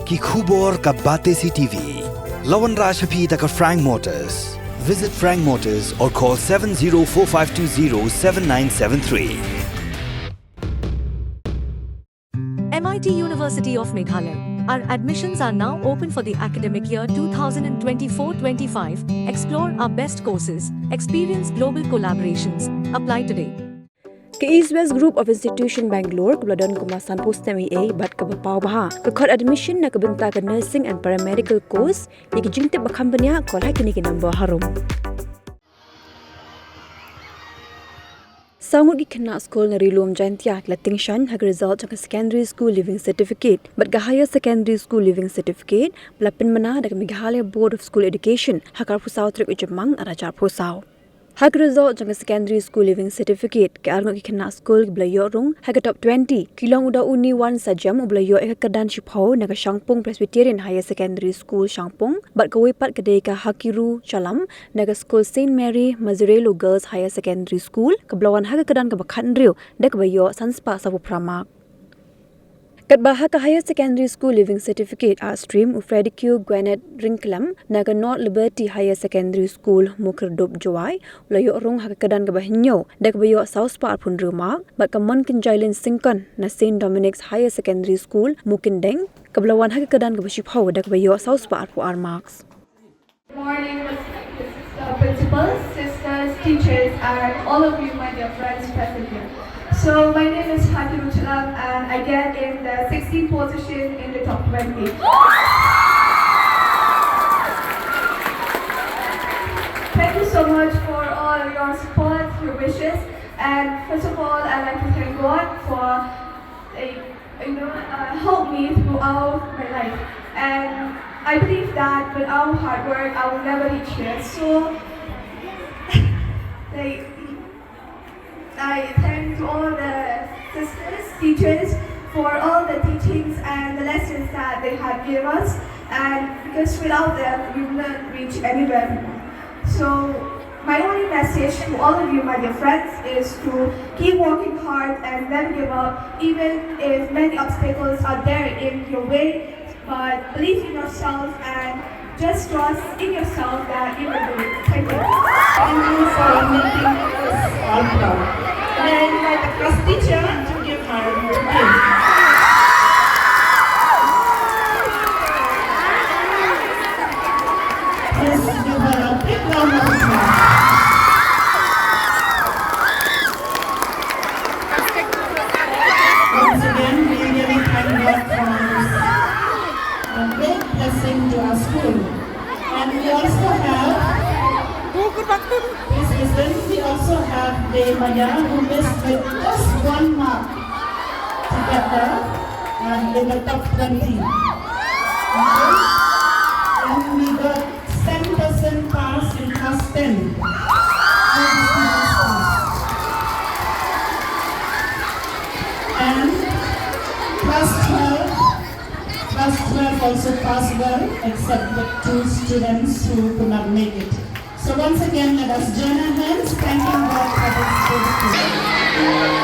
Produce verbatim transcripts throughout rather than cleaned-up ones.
Ki khubor ka Batesi T V. La wanrah sha phi da ka Frank Motors. Visit Frank Motors or call seven zero four five two zero seven nine seven three. M I T University of Meghalaya. Our admissions are now open for the academic year two thousand twenty-four twenty-five. Explore our best courses, experience global collaborations. Apply today. Ka East West Group of Institution Bangalore kaba la don kumba sanphew snem eiei bad kaba paw bha ka khot admission na ka bynta ka nursing and paramedical course. Ïa ki jingtip ba kham bniah, call ha kine ki number harum. Saw ngut ki khynnah skul na Ri Lum Jaintia ki la tyngshaiñ ha ka result jong ka Secondary School Leaving Certificate bad ka Higher Secondary School Leaving Certificate ba la pynbna da ka Meghalaya Board of School Education ha ka arphew saw tarik u Jymmang arhajar arphew saw. Ha ka result jong ka Secondary School Leaving Certificate, ki arngut ki khynnah skul kiba la ïoh rung ha ka top twenty ki long u da u Niwan Sajem uba la ïoh ïa ka kyrdan shiphew na ka Shangpung Presbyterian Higher Secondary School Shangpung, bad kawei pat ka dei ka Hakiru Chalam na ka skul Saint Mary Mazzarello Girls Higher Secondary School kaba la wan ha ka kyrdan kaba khathynriew da kaba ïoh san spah sawphew phra mark. Katba ha ka Higher Secondary School Leaving Certificate Arts Stream, u Freddy Q Gwenet Ringklem na ka North Liberty Higher Secondary School Mukerdub Jowai u la ïoh rung ha ka kyrdan kaba hynñiew da kaba ïoh saw spah arphew hynriew mark, bad ka Mon Kynjailin Syngkon na Saint Dominic's Higher Secondary School Mukindeng kaba la wan ha ka kyrdan kaba shiphew da kaba ïoh saw spah arphew ar marks. Good morning, respected sister principals, sisters, teachers, and all of you, my dear friends present here. So, my name is Hakiru Chalam, and I get in the sixteenth position in the top twenty. Thank you so much for all your support, your wishes, and first of all, I'd like to thank God for, like, you know, uh, helped me throughout my life. And I believe that without hard work, I will never reach here. So, like, I thank to all the sisters, teachers, for all the teachings and the lessons that they have given us. And because without them, we wouldn't reach anywhere. So, my only message to all of you, my dear friends, is to keep working hard and never give up, even if many obstacles are there in your way. But believe in yourself and just trust in yourself that you will do it. Thank you. Thank you for making us all proud. May I invite the class teacher to give her the gift. Please give her a big round of applause. Once again, we really thank God for this, a great blessing to our school. And we also have, please listen, we also have Dei Maya, who missed with just one mark to get the, uh, in the top twenty. Okay? And we got seven percent pass in class ten. And class twelve, class twelve also passed well, except the two students who could not make it. So once again, let us join our hands, thanking God for this good school.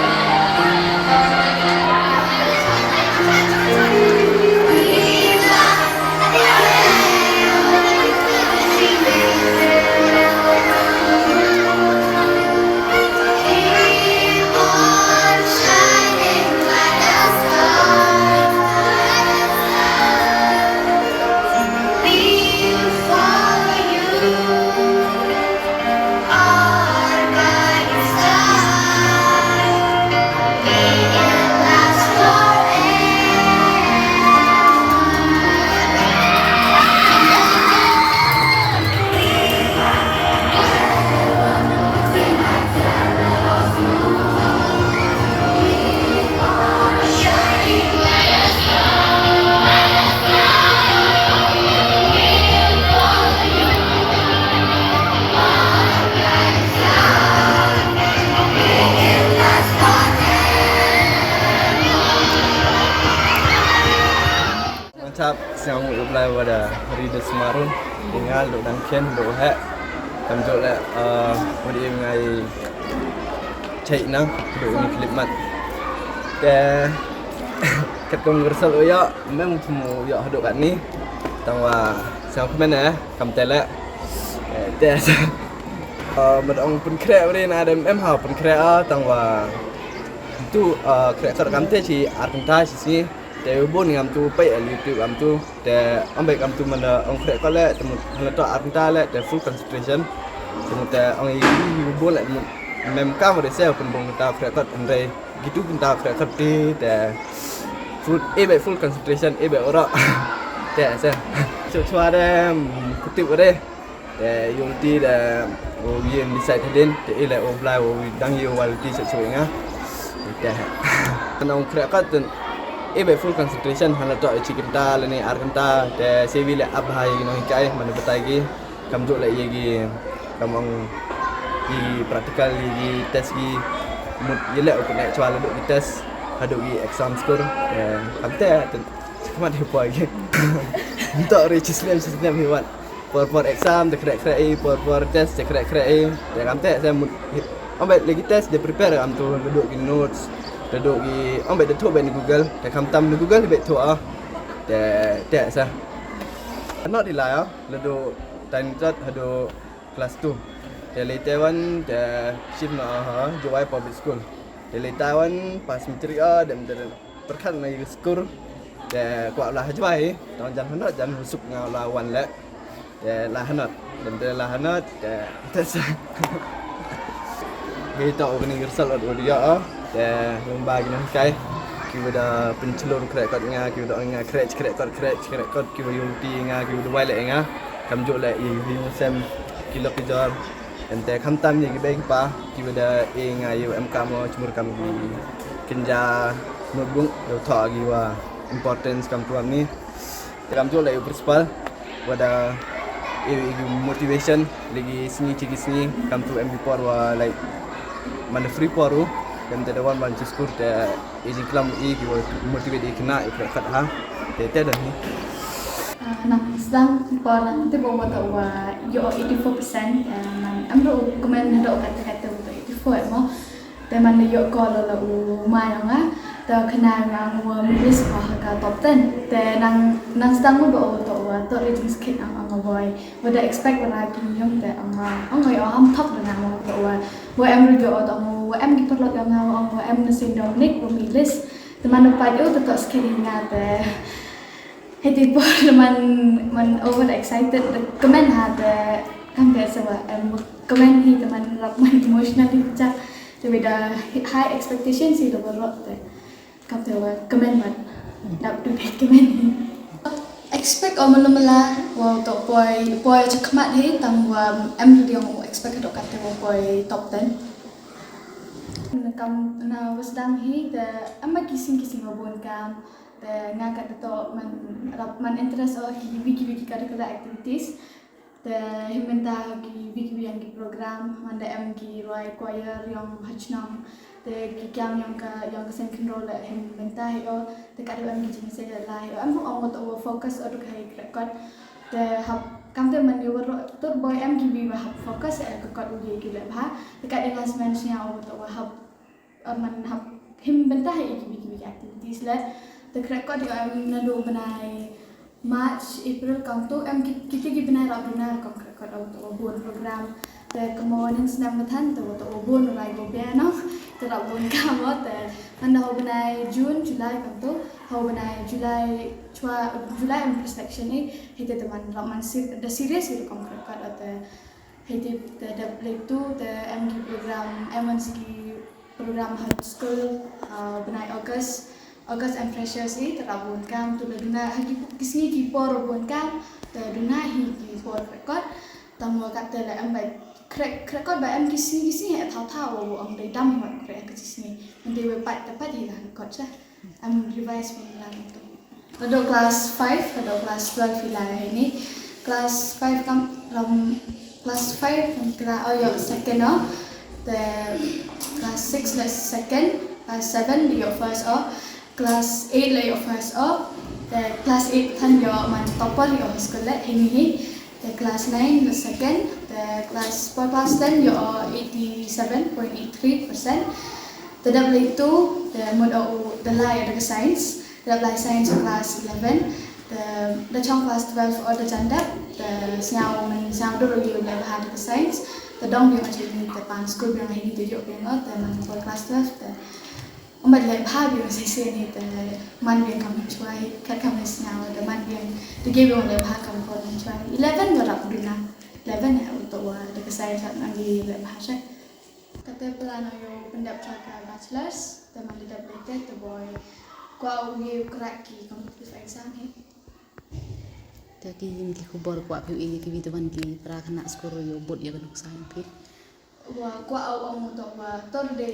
Nga tap sngewbha ïa U Blei ba da ri da smarun, ïa nga da dang khen da u heh. Kam jok leh, eh, wat im nga i check nang da u ni clip mat. Te Katkum ka result u ïoh, mem kum u ïoh haduh katne. Tang wa sngewkmen eh, kam te leh. Eh, te sa. Eh, mad ong pynkhreh u ri na dem em ha pynkhreh ah, tang wa tu, eh, khreh kot kam te shi ar kynta shi sngi. Te u bun ngam tu pei eh YouTube ngam tu. Te ong bek ngam tu manda ong khreh kot leh, te mut hala to ar kynta leh, te full concentration. Te mut te ong i u bun leh, te mut mem kam u ri se pynbun kynta khreh kot hynrei. Gitu pynta khreh kot ti te full, eh, bek full concentration, eh, bek ora. Te sa. Chwa chwa de, mm, kutip de. Te yulti de, u yin decide hadin, te ile u blai u dang yu wal ti chwa chwa nga. Te. Nong khreh kot ten, eh, bek full concentration, hala to chi kynta, lane ar kynta, te sevi le ab hai nong hikai, mana batai gi. Kam ju leh ïa ki, kam ong ki practical, ïa ki test ki mut ïa leh u kane chwa la duk ki test, haduh ki exam score. Eh, kam te, te, kamat hi poi ki. Ntok ri chi snem, chi snem hi wat. Por por exam, te khreh khreh i, por por test, te khreh khreh i. Te kam te, se mut, ong bek leh ki test, te prepare kam tu, la duk ki notes, la duk ki, ong bek te tu bek ni Google, te kam tam ni Google, bek tu ah. Te, te, sa. Not di lai ah, la duk Tiny Tot haduh class two. Te lei Taiwan te shift na ha Jowai Public School. Te lei Taiwan pass matric ah dem te pyrkhat na ïa school. Te kwah la ha Jowai tang jan hanot jan husuk nga la wan leh. Te la hanot dem te la hanot te te sa. Hei to u kani result ot u dia ah. Te long ba ki nang kai. Ki wada pynchlur khreh kot nga, ki wada nga khreh khreh kot khreh khreh kot ki wada yulti nga, ki wada wai leh nga. Kam ju leh i hi sem ki lok ki jor. Ente khamtam ïa ki beng pa ki wada e nga ïa em kam o chmur kam ki kynja notebook ïa tho ki wa importance kam tuan ni. Kam ju leh ïa principal wada i, i motivation lagi sngi chi ki sngi kam tu em ki por wa like man free por u. Dem te da wan ban chi skur te i jingklam i ki wa motivate i kena i khreh khat ha. Te te da ni. Ah, nang sdang por nang te bo mata wa ïoh eighty four percent, ah, man am ro comment hado kata kata wa eighty four mo. Te man da ïoh call la u ma ïa nga. Te kena nga wa miss wa ha ka top ten. Te nang nang sdang mo ba o to wa to ri jingskit ang ang boy. Wa da expect wa ki ïong te ang ang oi o ham thok da nang wa to wa. Wa em ri o to wa em ki parlok ïa nga wa em na Saint Dominic wa miss. Te man da pa ïoh to to skit nga te. Hei ti por man man over excited da kmen ha te kam te sa wa em kmen hi te man rap man emotional hi cha te weda high expectation si da barok te kam te wa kmen man dap du pet kmen hi. Expect o mala mala wa to poi poi cha khmat hi tang wa em ri ong expect do kat te wa poi top ten. Na kam na wasdang hi te em ba ki sing ki sing wa bun kam. Te nga kat to man rap man interest o ki wiki wiki curricular activities. Te him mynta ki wiki wiki ki program man da em ki rwai choir ïong hachnong. Te ki kiam ïong ka ïong ka seng khynro le him mynta hi o. Te kat em ki jingse le la hi o em ong to focus o duk hai krekot. Te hap kam te man ïa waro tur boy em ki wi wa hap focus e ka kot u ye ki le bha. Te kat ïa nga smen snya o to wa hap man hap him bynta ha ki ki activities le. Te krekot ïa em naduh bnai March, April kam tu em ki ki ki bnai rap duna kam krekot au to bun program. Te kamo nin snem matan to to bun rai go bia no. Te rap bun kam te man da bnai June, July kam tu ha bnai July chwa July em presection ni. Hite te man rap man sir da serious ïa kam krekot te. Hei ti te dep lei tu te em ki program em wan si ki program high school, ah, bnai August, August em freshers i te rap bun kam tu le duna ha ki ki sngi ki por bun kam te duna hi ki por krekot. Tang wa kat te le em ba krekot ba em ki sngi ki sngi he thaw thaw wa ong dei dam wa kre ki sngi. Ande we pat te pat i la krekot sa. Am revise formula nangtu. Kado class five, kado class twelve ila ini. Class five kam ram class five kam kila o ïoh second o. Te class six la second, class seven la ïoh first o. Class eight la ïoh first o. Te class eight than ïoh man topper ïoh school la ini hi. Te class nine la second, te class four class ten ïoh eighty seven point eight three percent. Te dep lei tu Te mut u da lai da ka science, da lai science class eleven. Te da chong class twelve u da jan dep. Te sñiaw man sñiaw dur u leh bha da ka science. Te dong biang aja ni te pan skul biang hi ni te ïoh biang te man por class twelve te. Ym bad leh bha biang shisien hi te man biang kam chwa hi kat kam sñiaw te man biang te ge biang leh bha kam por man chwa. Eleven wa rap duna. Eleven ha u to wa da ka science nang leh bha sha. Kate plan o yo pyndep cha ka bachelors, te man dep lete te boy. Kwah u ye u crack ki competitive exam hi. Te ki yin ki khubor kwah phi u ye ki wi te ban ki para khynnah skur yo bud ya ka nuksa yang phi. Wa kwah u ong to wa tor de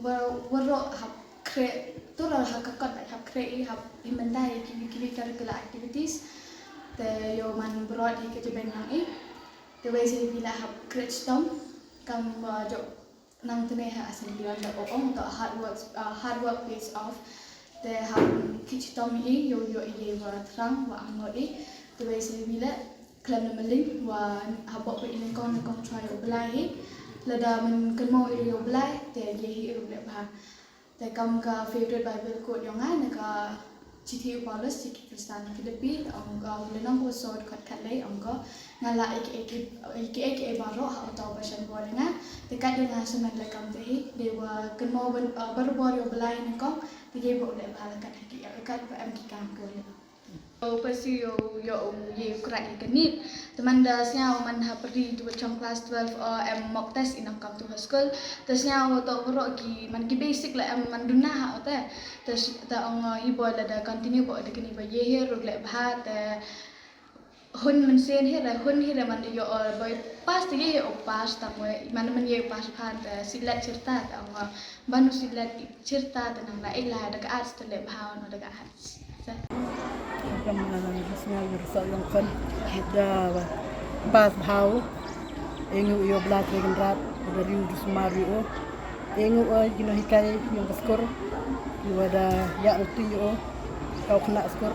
wa wa ro hap kre tor ha ka kot hap kre i hap implement ki wi ki wi curricular activities. Te yo man broad hi ka jeben yang i. Te wei se wi la hap kre chitom kam wa jo nang tene ha assembly on da ong to hard work, uh, hard work pays off. Te ha ki chitom i yo yo i ye wa trang wa ang no i. Te wei se wi la khlem na maling wa ha bok i nyngkong nyngkong chwa yo blai hi. Lada man kynmaw i yo blai te ye hi ru le bha. Te kam ka favorite Bible quote yong nga na ka chithi u Paulus chi ki Khristan Philippi, ong ka le nong ko sod khat khat lei ong ko nga la ek ek ek ek ek baroh ha uto ba shan bor nga. Te kat de nga semen le kam te hi de wa kynmaw ban barabor yo blai nyngkong te ye bok le bha la kat ha ki kat ba em ki kam ko le. Pasi yo yo ye kra i kanit. Te man da sñiaw man ha pyrdi tu chong class twelve o em mock test i nang kam tu ha school. Te sñiaw to ro ki man ki basic la em man duna ha o te. Te s- te ong hi boy la da continue bo de kini ba ye he ruk le bha te hun man sen he ra hun he ra man yo o boy pass te ye he o pass ta mo man man ye pass phan te silet chirta te ong ban silet chirta te nang la ila da ka arts te le bha no da ka arts. Kam sñiaw ïa u Sniawbhalang Khon da pass bha u. Ïa u ïoh bla Trai Kynrad da riewsumar ïa u. Ïa u ki nonghikai ïa ka skur. Ïa u da ïa u ti ïa u ka u khynnah skur.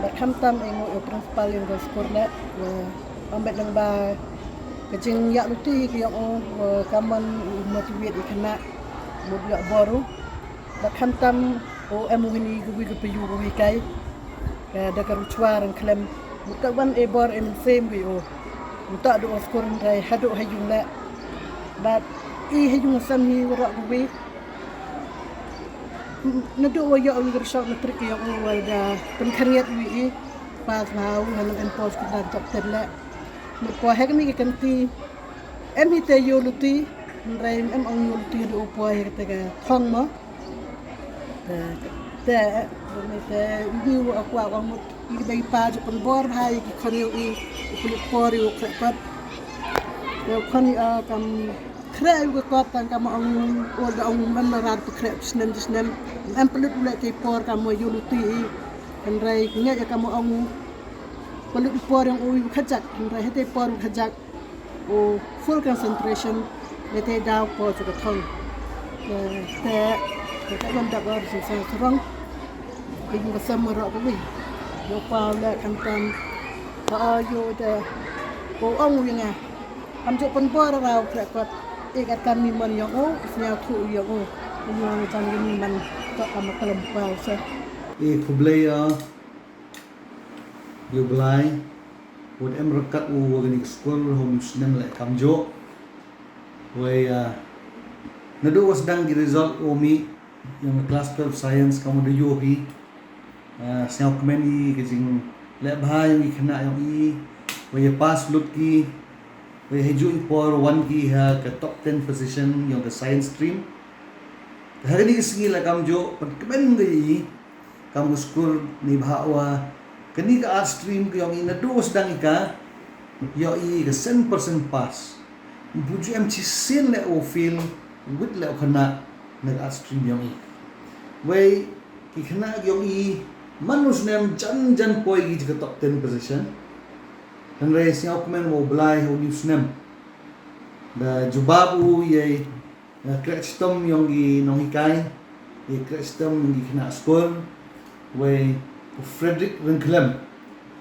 Bad khamtam ïa u ïa u principal ïa ka skur le. Ym bad nang ba ka jingïa u ti ki ïa u ka man u motivate ïa u khynnah. Mut ïa bor u. Bad khamtam u em u hini ka wi ka payu ka wi kai. Ka da ka ruchwar ang khlem. Uta wan e bor em sem wi o. Uta do o skur ndai haduh ha yung le. Bad i ha yung sam hi wara ka wi. Nadu wa yo wi ka ruchwar na trik yo u wa da pynkhariat wi i. Pas ma u ha em pos ka da top ten le. Mut po hek ni ka kanti. Em hi te yo luti. Ndai em ong yo luti do po hek te ka thong mo. Te te te ni wa kwah wa mut i bai pa ju pynbor bha i ki khon ïa u i u pynlut por ïa u khreh kot. Ïa u khon ïa u kam khreh ïa u ka kot tang kam ong u da ong man na rat tu khreh tu snem tu snem. Em pynlut u leh te por kam ïa u luti i. Hynrei ngeit ïa kam ong u pynlut por ïa u i u khajak hynrei hete por u khajak. U full concentration. Mete daw por sa ka thong. Te te ka ban dak or sa sa rong. Ka yung ka sam ro ka wi. Yo pa le kan kan. Pa yo te. Ko ong wi nga. Am jo pon bor ra u kre kot. Ik at kan mi man yong o. Snya khu yong o. Yung jam ni man. Ka am kalam pa sa. E khublei ya. Ïa u Blai, wat em ryngkat u wa kani ka skul, ha u snem leh kamjooh. Wei, ah, naduh wa sdang ki result u mih, yong ka class twelve science, kam da ïoh ki, ah, sñiaw kmen i, ka jingleh bha yong i khynnah yong i, wei ya pass lut ki, wei ha juh i por wan ki ha ka top ten position yong ka science stream. Ha kani ka sngi leh kamjooh, pynkmen ka i, kam ka skur ni bha wa kani ka art stream ka yong i naduh wa sdang i ka, yong i ka cent percent pass. Buju em chi sien leh u fail, wit leh u khynnah na ka art stream yong i. Wei ki khynnah yong i man u snem jan jan poi ki ka top ten position. Hynrei sñiaw kmen wa u Blai ha u ni u snem. Da jubab u yei Ïa kreh chitom yong i nonghikai, ïa kreh chitom yong i khynnah skul, wei u Frederick Ryngkhlem,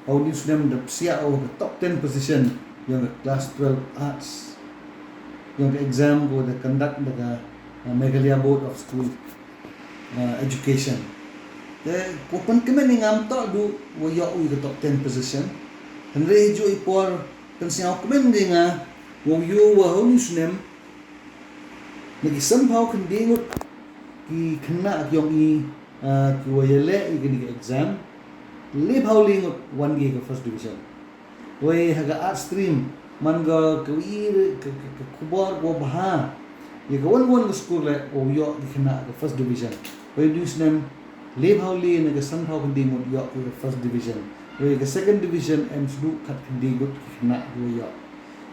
ha u ni u snem da psiah u ka top ten position yong ka class twelve arts, yong ka exam ko da conduct da ka, uh, Meghalaya Board of School. uh, education. Te ko pynkmen ïa nga ym toh duh wa ïoh u ïa ka top ten position. Hynrei ha juh i por pynsngewkmen ïa nga wa u ïoh wa ha une u snem na ki sanphew khyndai ngut ki khynnah ki ïong i, uh, ki wa ïaleh ïa kane ka exam, laiphew lai ngut wan ki ha ka first division. Wei ha ka art stream man ka ka wi ka ka ka khubor ka bha ïa ka wan wan ka skur leh u ïoh ki khynnah ka first division. Wei du snem laiphew lai na ka sanphew khyndai ngut ïoh ki ka first division. Wei ka second division em sdu khat khyndai ngut ki khynnah u ïoh.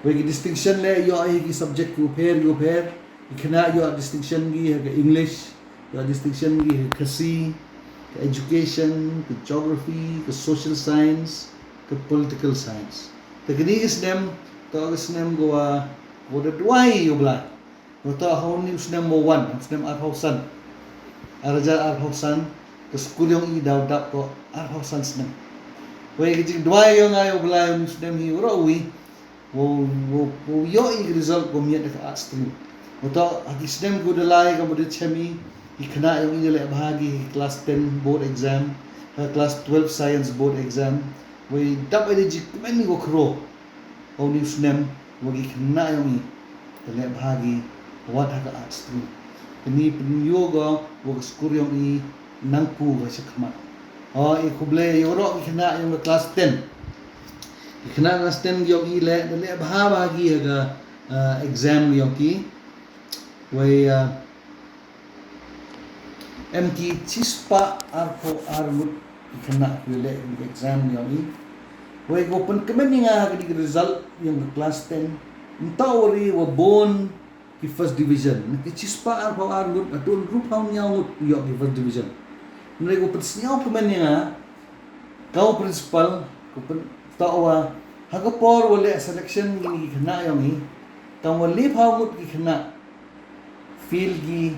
Wei ki distinction leh ïoh ïa ki subject ki u pher ki u pher. Ki khynnah ïoh distinction ki ha ka English, ïoh distinction ki ha ka Khasi, ka education, ka geography, ka social science, ka political science. Te kane ka snem, to ka snem ko wa, ko da duwai ïa u Blai. Ko to ha une u snem mo wan, snem arphew san. Ar hajar arphew san, ka skur ïong i daw dap ko arphew san snem. Wei ka jingduwai ïong nga ïa u Blai une u snem hi u ro wi. Wow, wow, wow ïoh i ka result ko miat da ka art stream. Wato ha ki snem ko da lai ka mudit chemi, i khynnah ïong i da leh bha ki class ten board exam, ha class twelve science board exam. Wei dap ai da ji kmen ko khro. Wow ni snem wa ki khynnah ïong i da leh bha ki wat ha ka art stream. Kani pynïoh ko wa ka skur ïong i nangku ka shakhmat. O i khublei ïa u ro ki khynnah ïong ka class ten. Ki khynnah class ten ïong i leh da leh bha bha ki ha ka uh, exam ïong ki. Wei uh, em ki chispah arphew ar ngut ki khynnah ki leh ki exam ïong i. Wei ko pynkmen ïa nga ha ki result ïong ka class ten. Nta wari wa bon ki first division na ki chispah arphew ar ngut, a don ruphaw ñiaw ngut ïoh ki first division. Nrei ko pynsñiaw kmen ïa nga, ka u principal ko pynta wa ha ka por wa leh selection ngi ki khynnah ïong i, ka wa liphaw ngut ki khynnah fail ki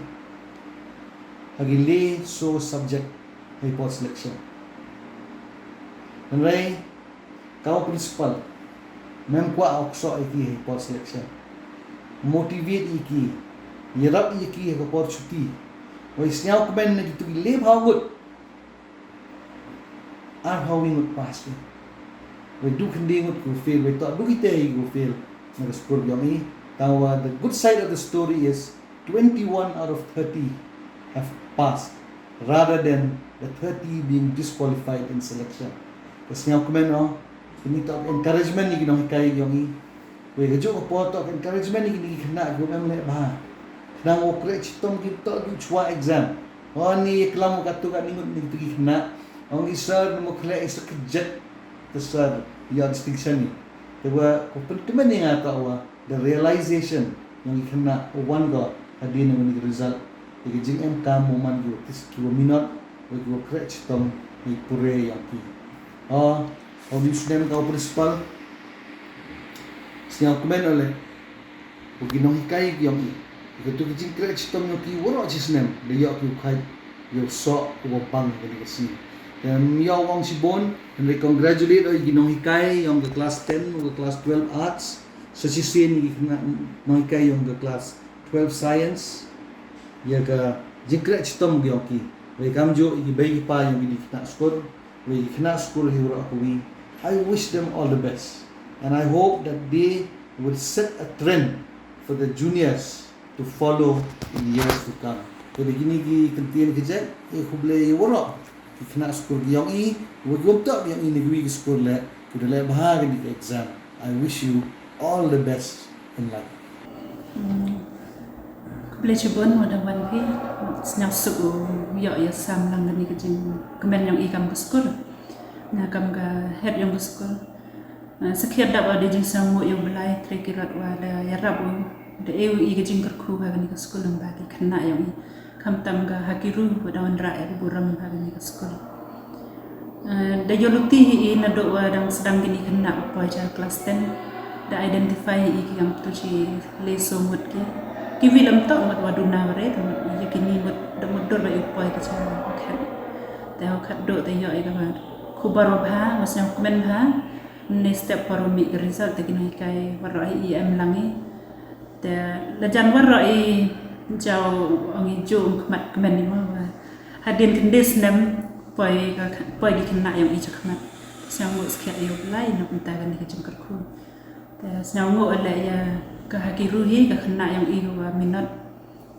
ha ki le so subject ha i por selection. Nrei ka u principal mem kwah ok so i ki ha i por selection, motivate i ki, ïarap i ki ha ka por chuti. Wei sñiaw kmen na ki tu ki liphaw ngut, arphew wi ngut pass ki. Wei du khyndai ngut ko fail, wei to du ki te ko fail na ka skur ïong i. Tawa the good side of the story is twenty-one out of thirty have passed rather than the thirty being disqualified in selection. Ka sñiaw kmen o, kini to encouragement ïa ki nonghikai ïong i. Wei ka juk ka por to encouragement ïa ki khynnah ki em leh bha. Khnang u khreh chitom ki to ju chwa exam. O ni klam ka tu ka ningut ni tu ki khynnah. Ong i sir mo khleh i sa kjek. Te sir ïa distinction ni. Te wa ko pynkmen ïa nga to wa the realization ïong ki khynnah u wan ko hadien ïong ki result. Ïa ki jingem kam mo man ki wa kis ki wa minot wa ki wa khreh chitom ni pure ïong ki. O Hau ni snem ka u principal. Sñiaw kmen ole. U ki nonghikai ki ïong i. Ki tu ki jingkhreh chitom ïong ki waroh chi snem da ïoh ki u khait ïa u soh u wa bang ka ni ka sngi. Te ym ïoh ong shibun, hynrei congratulate o i ki nonghikai ïong ka class ten u ka class twelve arts. Sa chi sien i ki nonghikai ïong ka class twelve science. Ïa ka jingkhreh chitom ki ïong ki. Wei kam ju i ki bei ki pa ïong ki ni khynnah skur. Wei ki khynnah skur hi waroh kawi. I wish them all the best and I hope that they will set a trend for the juniors to follow in years to come. Te da kini ki kyntien ki jait, i khublei i waroh ki khynnah skur ki ïong i, wa ki wym toh ki ïong i na kiwi ki skur leh, ki da leh bha kini ki exam. I wish you all the best in life. Khublei shibun wa da wan phi, sñiaw suk u ïoh ïa sam lang kani ka jingkmen ïong i kam ka skur. Nga kam ka head ïong ka skur. Sa khiat dap wa da jingsngewnguh ïa u Blai tre ki rot wa da ïarap u da e u i ka jingkyrkhu ha kani ka skur lang ba ki khynnah ïong i. Khamtam ka ha ki ru wa da wanrah ïa ka burom ha kani ka skur. Da ïoh luti hi i naduh wa dang sdang kini khynnah u poi cha klas ten. Da identify hi i ki kam tu chi le so ngut ki. Ki wi lam tok ngut wa duna wa re, ngut ïa kini ngut da mut dur ba i u poi ki cha u khat. Te u khat duh te ïoh i ka ba khubor wa bha, wa sñiaw kmen bha. Ni step por u mih ka result te ki nonghikai waroh hi i em lang i. Te la jan waroh i jaw ong i ju ong khmat kmen i mo wa. Hadien khyndai snem poi ka poi ki khynnah jong i shakhmat. Sngewbha skhem ïa u Blei na bynta kane ka jingkyrkhu. Te sngewbha leh ïa ka ha ki ruh hi ka khynnah jong i ka wa minot.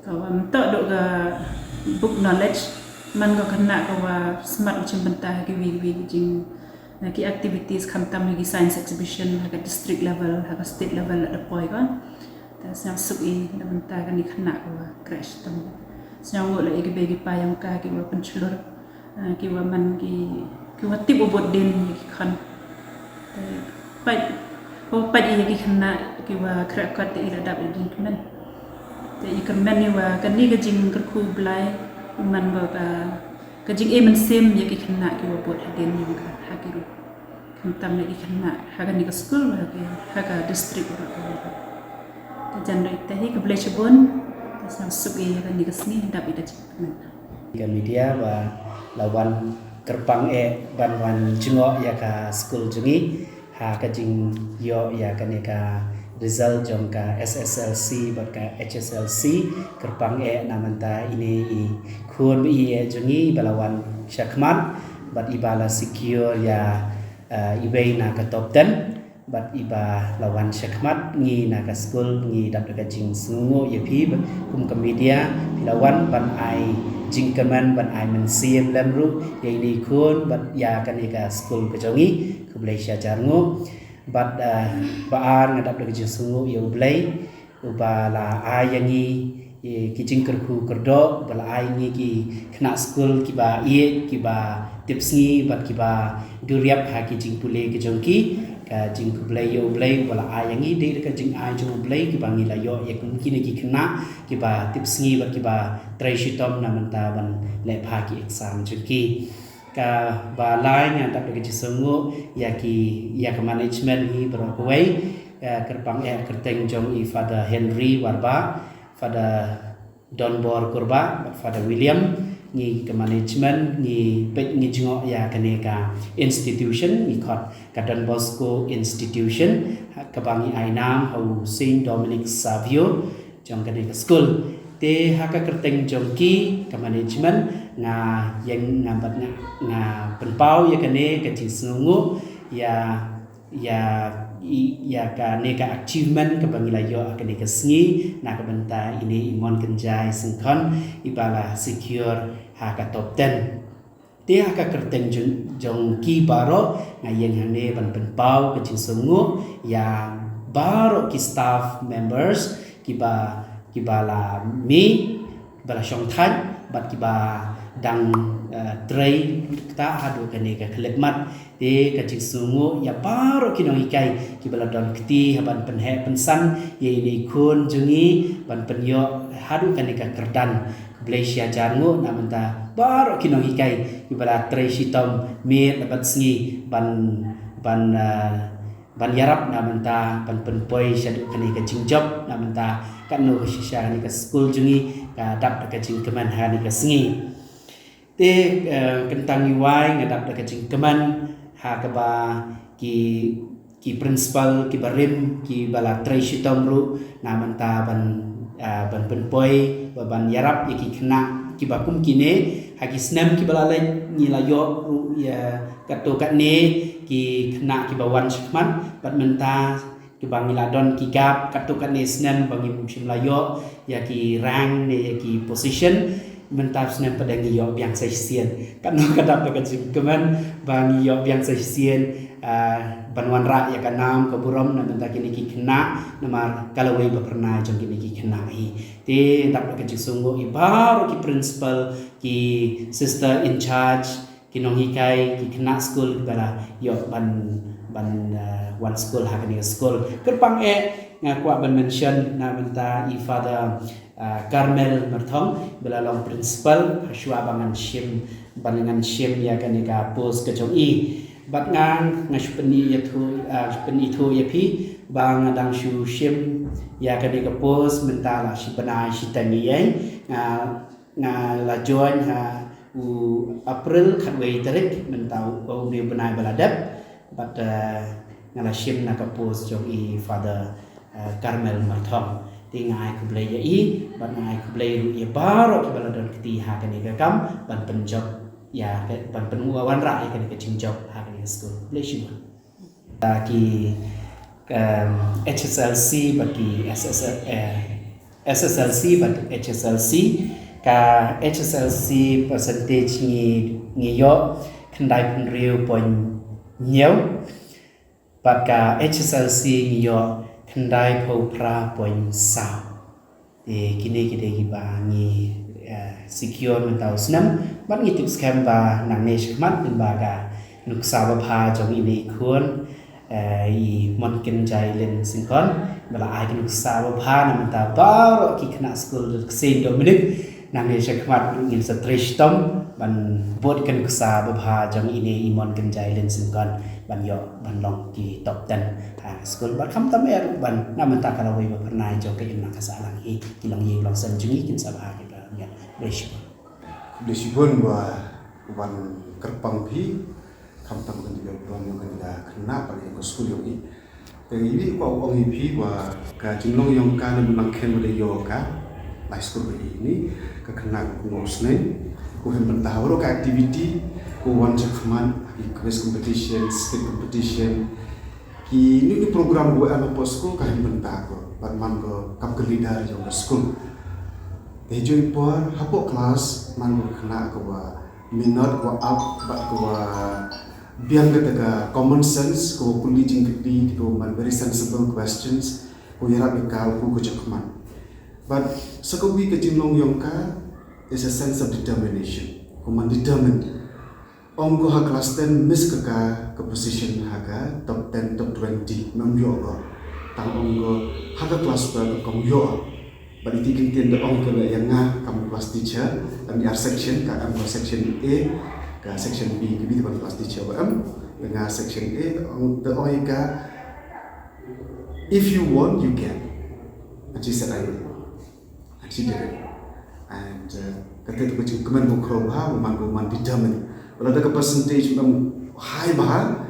Ka wa mynta dok ka book knowledge man ka khynnah ka wa smat u chim bynta ha ki wi wi jing na ki activities khamtam ha ki science exhibition ha ka district level ha ka state level la da poi ka. Te sngewsuk i na bynta kane khynnah ka wa crash tam. Sngewbha leh ïa ki bei ki pa jong ka ki wa pynchlur. Ah, ki wa man ki ki wa tip u bud din ïa ki khon. Te pait ko pait ïa ki khynnah ki wa khreh kot te i la dap ïa jingkmen. Te i kyrmen ïa wa kane ka jingkyrkhu Blei man ko ka ka jingim mynsiem ïa ki khynnah ki wa bud hadien ïa ka ha ki ruh. Khamtam ïa ki khynnah ha kane ka skul ha ka ha ka district ruh ka wa. Te jan ruh ita hi ka Blei shibun. Te sngewsuk ïa kane ka sngi dap ïa ka jingkmen. Ka media ba la wan kyrpang eh ban wan jngoh ïa ka skul jong i ha ka jingïoh ïa kane ka result jong ka S S L C bad ka H S L C. Kyrpang eh na mynta ine i khun ba i eh jong i ba la wan shakhmat bad i ba la secure ïa uh, iwei na ka top ten. Bad i ba la wan shakhmat ngi na ka skul ngi dap da ka jingsngewnguh ïa phi kum ka media phi la wan ban ai jingkmen ban ai mynsiem lem ruh ïa ine i khun bad ïa kane ka skul ka jong i. Khublei sha jar nguh bad uh, ba ar nga dap da ka jingsngewnguh ïa u Blei uba la ai ïa ngi ki jingkyrkhu kyrdoh ba la ai ngi ki khynnah skul kiba ïeit kiba tipsngi bad kiba duriap ha ki jingpule ki jong ki. Ka jingkhublei ïa u Blei uba la ai ïa ngi dei da ka jingai jong u Blei kiba ngi la ïoh ïa kum kine ki khynnah kiba tipsngi bad kiba trei shitom na mynta ban leh bha ki exam jong ki. Kaba lai nga dap da ka jingsngewnguh ïa ki ïa ka management hi baroh kawei. Kyrpang eh kyrteng jong i Father Henry Warba, Father Donbor Kurba, Father William. Ngi ka management ngi peit ngi jngoh ïa kane ka institution ngi khot ka Don Bosco Institution kaba ngi ai nam ha u Saint Dominic Savio jong kane ka skul. Te ha ka kyrteng jong ki ka management nga ïeng nga bad nga nga pynpaw ïa kane ka jingsngewnguh ïa ïa ïa kane ka achievement kaba ngi la ïoh ha kane ka sngi na ka bynta ine i Mon Kynjai Syngkon iba la secure ha ka top ten. Te ha ka kyrteng jong ki baroh nga ïeng hangne ban pynpaw ka jingsngewnguh ïa baroh ki staff members kiba kiba la mih ba la shongthait bad kiba dang trei kata haduh kane ka khyllipmat. Te ka jingsngewnguh ïa baroh ki nonghikai kiba la don kti ha ban pynheh pynsan ïa ine i khun jong ngi ban pynïoh haduh kane ka kyrdan. Khublei shi hajar nguh na mynta baroh ki nonghikai kiba la trei shitom miet bad sngi ban ban ban ïarap na mynta ban pynpoi shaduh kane ka jingjop na mynta katno ka shisha kane ka skul jong ngi ka dap da ka jingkmen ha kane ka sngi. Te kyntang iwai nga dap da ka jingkmen ha kaba ki ki principal kiba rim kiba la trei shitom ruh na mynta ban ban pynpoi ba ban ïarap ïa ki khynnah kiba kum kine ha ki snem kiba la leit ngi la ïoh ruh ïa katto katne ki khynnah kiba wan shakhmat bad mynta kiba ngi la don ki gap katto katne snem ba ngim shym la ïoh ïa ki rank ne ïa ki position. Mynta snem pat ngi ïoh biang sa shisien katno ka dap da ka jingkmen ba ngi ïoh biang sa shisien ban wanrah ïa ka nam ka burom na mynta kine ki khynnah namar ka lawei ba pyrnai jong kine ki khynnah hi. Te dap da ka jingsngewnguh ïa baroh ki principal ki sister in charge ki nonghikai ki khynnah skul kiba la ïoh ban ban wan skul ha kane ka skul. Kyrpang eh nga kwah ban mention na mynta i Father Carmel Marthong ba la long principal ha shuwa ba ngan shim ban ngan shim ïa kane ka post ka jong i. Bad nga nga shu pyni ïa thu shu pyni thu ïa phi ba nga dang shu shim ïa kane ka post mynta la shi bnai shi tang ïa nga nga la join ha u April khatwei tarik mynta u u bnai ba la dep bad nga la shim na ka post jong i Father Carmel Marthong. Te nga ai khublei ïa i, bad nga ai khublei ruh ïa baroh kiba la don kti ha kane ka kam, ban pynjop ïa ka, ban pynwanrah ïa kane ka jingjop ha kane ka skul. Khublei shibun. Ki, em, H S L C bad ki S S L, eh, S S L C bad H S L C, ka H S L C percentage ngi, ngi ïoh khyndai phew hynriew point hynñiew, bad ka H S L C ngi ïoh khyndai phew phra point saw. Te kine ki dei kiba ngi, eh, secure mynta u snem, bad ngi tip skhem ba nangne shakhmat, lyngba ka nuksa babha jong ine i khun, eh, i Monkynjai Lin Syngkon, ba la ai ka nuksa babha na mynta baroh ki khynnah skul Ksieñ Dominic, nangne shakhmat ngin sa trei shitom ban bud ka nuksa babha jong ine i Monkynjai Lin Syngkon ban ïoh ban long ki top ten ha ka skul. Bad khamtam eh ruh ban na mynta ka lawei ba phyrnai jong ka imlang ka sahlang hi, ki longïing longsem jong ngi kin sa bha kiba miat. Khublei shibun. Khublei shibun ba wan kyrpang phi, khamtam kane ka don jong kane ka khynnah bad jong ka skul jong i. Te i kwah ong ïa phi ba ka jinglong jong ka na mynta khem ba dei ïoh ka, lai skur ba i ni, ka khynnah ka Kynnoh Sniang, ko hynmen bynta baroh ka activity, ko wan shakhmat, ki quiz competition, skit competition, kine ki program ko em hapoh skul ka hynmen bynta ko, bad man ko kam ka leader jong ka skul. Te joi por hapoh class man ko khynnah ko ba minot, ko ap bad ko ba biang kata ka common sense, ko ba kylli jingkylli, ko man very sensible questions, ko ïarap ïa ka u ko shakhmat. But sa kawei ka jinglong jong ka is a sense of determination. Ko man determined. Ong ko ha class ten miss ka ka, ka position ha ka top ten, top twenty, mem ïoh ko. Tang ong ko ha ka class twelve kam ïoh. Bad iti ki ktien da ong ka la ïa nga kam class teacher, em ïa section, ka em ko section A, ka section B, ka B ban class teacher ba em, ïa nga section A, da ong, da ong ïa ka, "If you want, you can." And she said, "I will." And she did it. And, uh, kata tu ka jingkmen ba khraw bha, ba man, ba man determined. Lada ka percentage ba high bha,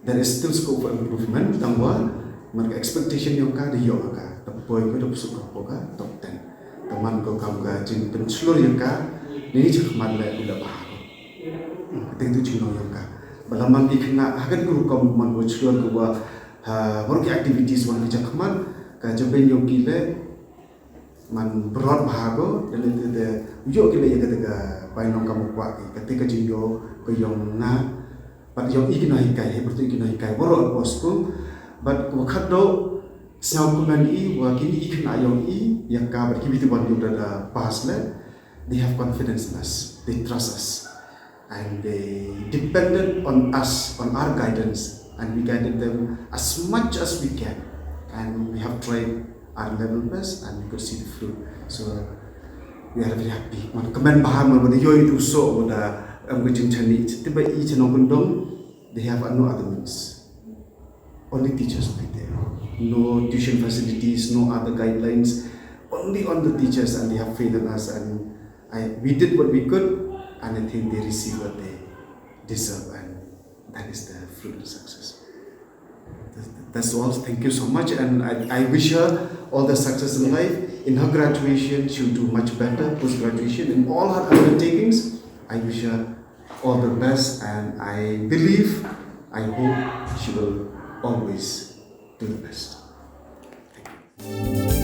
there is still scope for improvement, tang ba man ka expectation jong ka da ïoh ka, da poi ka, da poi ka, top ten. Da man ko kam ka jingpynshlur jong ka, ni jingkhmat leh u da bha ko. Kata tu jinglong jong ka. Ba la man ki khynnah ha ka group kam man ko shlur ko ba, ha, baroh ki activities wan ki jingkhmat, ka jingpynïoh ki leh, man brot bha ko, da leh te, te, u ïoh ki leh ïa kata ka painong kam u kwah ki, kata ka jingïoh ka jong nga, bad jong i ki nonghikai, hei pyrtuh i ki nonghikai baroh hapoh skul, bad ko khatduh sngewkmen i wa kine i khynnah jong i, ïa ka bad kiwei te wan ïoh da, da pass leh, they have confidence in us, they trust us. And they depended on us, on our guidance, and we guided them as much as we can. And we have tried our level best, and we could see the fruit. So we are very happy. Man kmen bha man ba da ïoh itu so ba da em ka jingshaniah. Te ba i shnong kyndong, they have no other means. Only teachers will be there. No tuition facilities, no other guidelines. Only on the teachers, and they have faith in us, and I, we did what we could, and I think they receive what they deserve, and that is the fruit of success. That's all. Thank you so much, and I, I wish her all the success in life. In her graduation, she'll do much better. Post graduation, in all her undertakings, I wish her all the best, and I believe, I hope she will always do the best. Thank you.